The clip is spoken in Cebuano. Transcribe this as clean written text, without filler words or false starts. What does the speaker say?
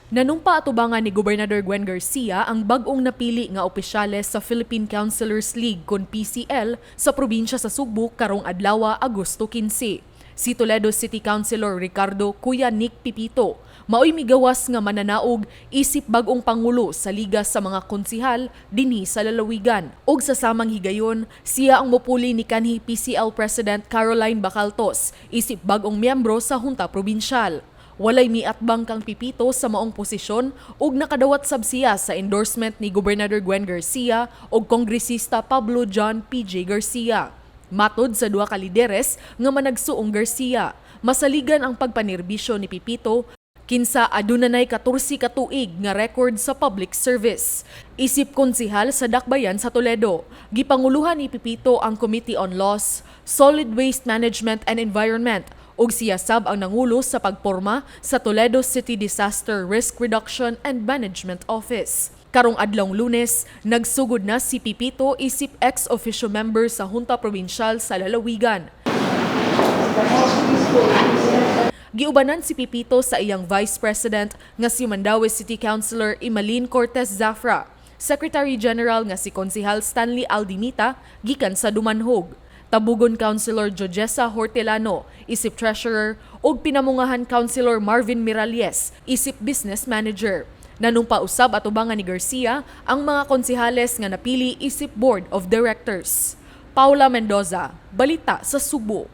Nanumpa atubangan ni Gobernador Gwen Garcia ang bag-ong napili nga opisyales sa Philippine Councilors League kon PCL sa probinsya sa Sugbo karong adlaw, Agosto 15. Si Toledo City Councilor Ricardo Kuya Nick Pipito maoy migawas nga mananaog isip bag-ong pangulo sa liga sa mga konsihal dinhi sa lalawigan. Ug sa samang higayon, siya ang mopuli ni kanhi PCL President Caroline Bacaltos isip bag-ong miyembro sa Junta Probinsyal. Walay miatbang kang Pipito sa maong posisyon ug nakadawat sab siya sa endorsement ni Gobernador Gwen Garcia ug Kongresista Pablo John PJ Garcia. Matod sa duha ka lideres nga managsuong Garcia, masaligan ang pagpanirbisyo ni Pipito kinsa aduna nay 14 ka tuig nga record sa public service. Isip konsihal sa Dakbayan sa Toledo, gipanguluhan ni Pipito ang Committee on Laws, Solid Waste Management and Environment ug siya sab ang nangulo sa pagporma sa Toledo City Disaster Risk Reduction and Management Office. Karong adlawng Lunes, nagsugod na si Pipito isip ex-officio member sa Junta Probinsyal sa Lalawigan. Giubanan si Pipito sa iyang Vice President nga si Mandaue City Councilor Imalin Cortez Zafra, Secretary General nga si Konsihal Stanley Aldimita gikan sa Dumanhog, Tabugon Councilor Jojesa Hortelano isip Treasurer ug Pinamungahan Councilor Marvin Miralles isip Business Manager. Nanumpa usab atubangan ni Garcia ang mga konsihales nga napili isip Board of Directors. Paula Mendoza, Balita sa Sugbo.